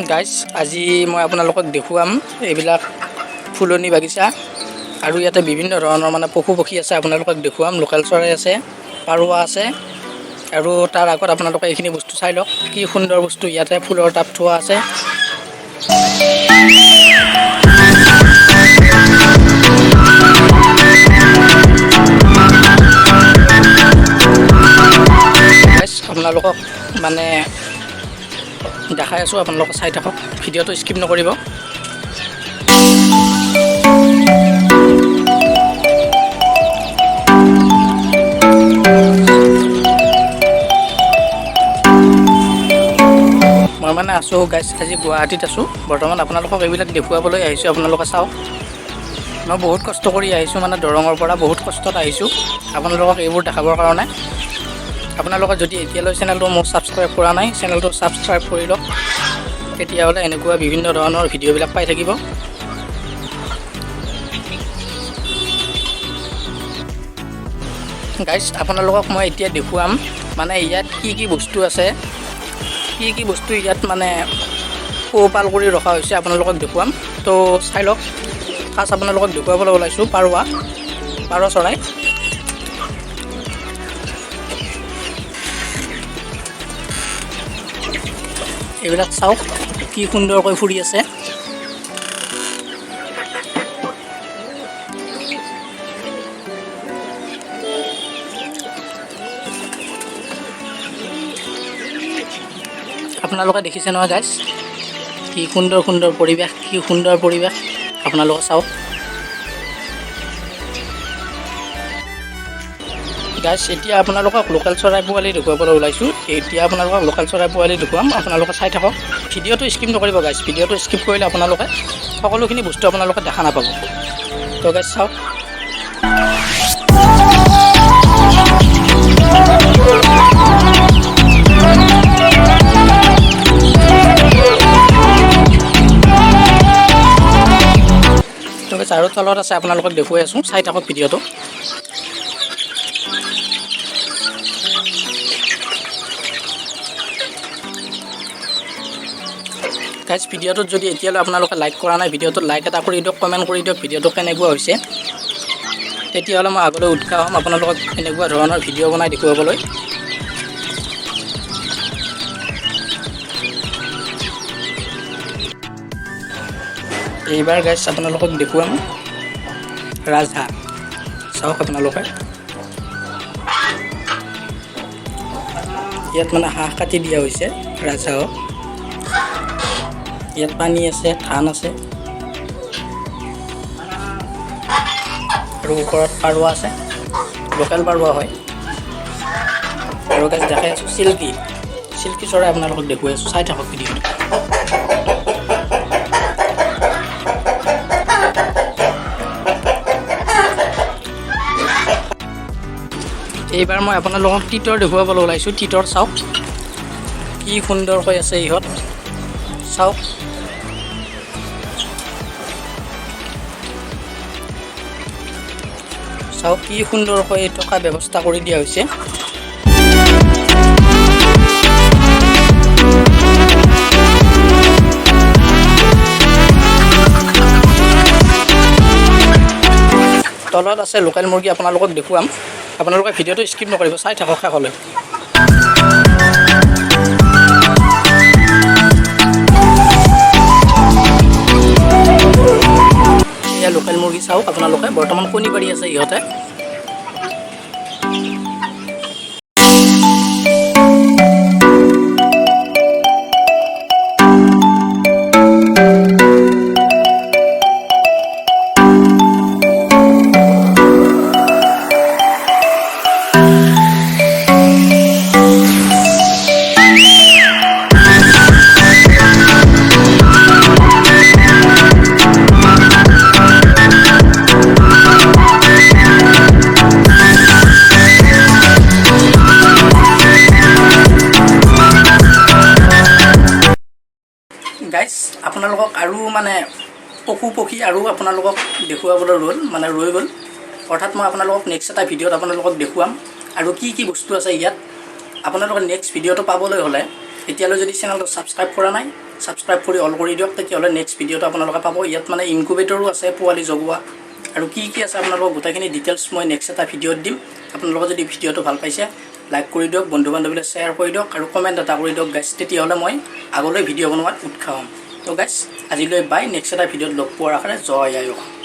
Guys, আজি মই আপোনালোকক দেখুৱাম এইবিলাক ফুলনি বাগিচা আৰু ইয়াতে বিভিন্ন ধৰণৰ মানে পশু পক্ষী আছে, আপোনালোকক দেখুৱাম। লোকেল চৰাই আছে, পাৰুৱা আছে। আৰু তাৰ আগত আপোনালোকে এইখিনি বস্তু চাই লওক, কি সুন্দৰ বস্তু। ইয়াতে ফুলৰ টাব থোৱা আছে। আপোনালোকক মানে দেখাই আছোঁ, আপোনালোকে চাই থাকক, ভিডিঅ'টো স্কিপ নকৰিব। মই মানে আছোঁ গাইজ, আজি গুৱাহাটীত আছোঁ বৰ্তমান। আপোনালোকক এইবিলাক দেখুৱাবলৈ আহিছোঁ, আপোনালোকে চাওক। মই বহুত কষ্ট কৰি আহিছোঁ, মানে দৰঙৰ পৰা বহুত কষ্টত আহিছোঁ আপোনালোকক এইবোৰ দেখাবৰ কাৰণে। আপোনালোকে যদি এতিয়ালৈ চেনেলটো মোক ছাবস্ক্ৰাইব কৰা নাই, চেনেলটো ছাবস্ক্ৰাইব কৰি লওক, তেতিয়াহ'লে এনেকুৱা বিভিন্ন ধৰণৰ ভিডিঅ'বিলাক পাই থাকিব। গাইজ, আপোনালোকক মই এতিয়া দেখুৱাম মানে ইয়াত কি কি বস্তু আছে, কি কি বস্তু ইয়াত মানে পোহপাল কৰি ৰখা হৈছে, আপোনালোকক দেখুৱাম। তো চাই লওক। ফাৰ্ষ্ট আপোনালোকক দেখুৱাবলৈ ওলাইছোঁ পাৰুৱা, পাৰ চৰাই। এইবিলাক চাওক কি সুন্দৰকৈ ফুৰি আছে। আপোনালোকে দেখিছে নহয় গাইজ, কি সুন্দৰ সুন্দৰ পৰিৱেশ, কি সুন্দৰ পৰিৱেশ, আপোনালোকে চাওক। গাইজ, এতিয়া আপোনালোকক লোকেল চৰাই পোৱালি দেখুৱাবলৈ ওলাইছোঁ। এতিয়া আপোনালোকক লোকেল চৰাই পোৱালি দেখুৱাম, আপোনালোকে চাই থাকক। ভিডিঅ'টো স্কিপ নকৰিব গাইজ, ভিডিঅ'টো স্কিপ কৰিলে আপোনালোকে সকলোখিনি বস্তু আপোনালোকে দেখা নাপাব। তো গাইজ চাওক। তো গাইজ, আৰু তলত আছে, আপোনালোকক দেখুৱাই আছোঁ, চাই থাকক ভিডিঅ'টো। গাইজ, ভিডিঅ'টোত যদি এতিয়ালৈ আপোনালোকে লাইক কৰা নাই, ভিডিঅ'টোত লাইক এটা কৰি দিয়ক, কমেণ্ট কৰি দিয়ক ভিডিঅ'টো কেনেকুৱা হৈছে। তেতিয়াহ'লে মই আগলৈ উৎসাহ হ'ম আপোনালোকক এনেকুৱা ধৰণৰ ভিডিঅ' বনাই দেখুৱাবলৈ। এইবাৰ গাইজ আপোনালোকক দেখুৱাম ৰাজহাঁহ। চাওক আপোনালোকে, ইয়াত মানে হাঁহ কাটি দিয়া হৈছে ৰাজহাঁহক। ইয়াত পানী আছে, ধান আছে, আৰু ওপৰত পাৰুৱা আছে, লোকেল পাৰুৱা হয়। আৰু গাইজ দেখাই আছোঁ চিল্কি, চিল্কি চৰাই আপোনালোকক দেখুৱাই আছোঁ, চাই থাকক ভিডিঅ'টো। এইবাৰ মই আপোনালোকক তিতৰ দেখুৱাবলৈ ওলাইছোঁ। তিতৰ চাওক কি সুন্দৰকৈ আছে ইহঁত, চাওক। চাওক কি সুন্দৰকৈ থকা ব্যৱস্থা কৰি দিয়া হৈছে। তলত আছে লোকেল মুৰ্গী, আপোনালোকক দেখুৱাম। আপোনালোকে ভিডিঅ'টো স্কিপ নকৰিব, চাই থাকক শেষলৈ। এয়া লোকেল মুৰ্গী চাওক আপোনালোকে, বৰ্তমান কণী পাৰি আছে ইহঁতে। গাইজ, আপোনালোকক আৰু মানে পশু পক্ষী আৰু আপোনালোকক দেখুৱাবলৈ ৰ'ল, মানে ৰৈ গ'ল। অৰ্থাৎ মই আপোনালোকক নেক্সট এটা ভিডিঅ'ত আপোনালোকক দেখুৱাম আৰু কি কি বস্তু আছে ইয়াত। আপোনালোকে নেক্সট ভিডিঅ'টো পাবলৈ হ'লে এতিয়ালৈ যদি চেনেলটো ছাবস্ক্ৰাইব কৰা নাই, ছাবস্ক্ৰাইব কৰি অল কৰি দিয়ক, তেতিয়াহ'লে নেক্সট ভিডিঅ'টো আপোনালোকে পাব। ইয়াত মানে ইনকুবেটৰো আছে পোৱালি জগোৱা আৰু কি কি আছে, আপোনালোকক গোটেইখিনি ডিটেইলছ মই নেক্সট এটা ভিডিঅ'ত দিম। আপোনালোকে যদি ভিডিঅ'টো ভাল পাইছে, লাইক কৰি দিয়ক, বন্ধু বান্ধৱীলৈ শ্বেয়াৰ কৰি দিয়ক আৰু কমেণ্ট এটা কৰি দিয়ক গাইছ। তেতিয়াহ'লে মই আগলৈ ভিডিঅ' বনোৱাত উৎসাহ হ'ম। তো গাইছ, আজিলৈ বাই। নেক্সট এটা ভিডিঅ'ত লগ পোৱাৰ আশাৰে জয় আই অসম।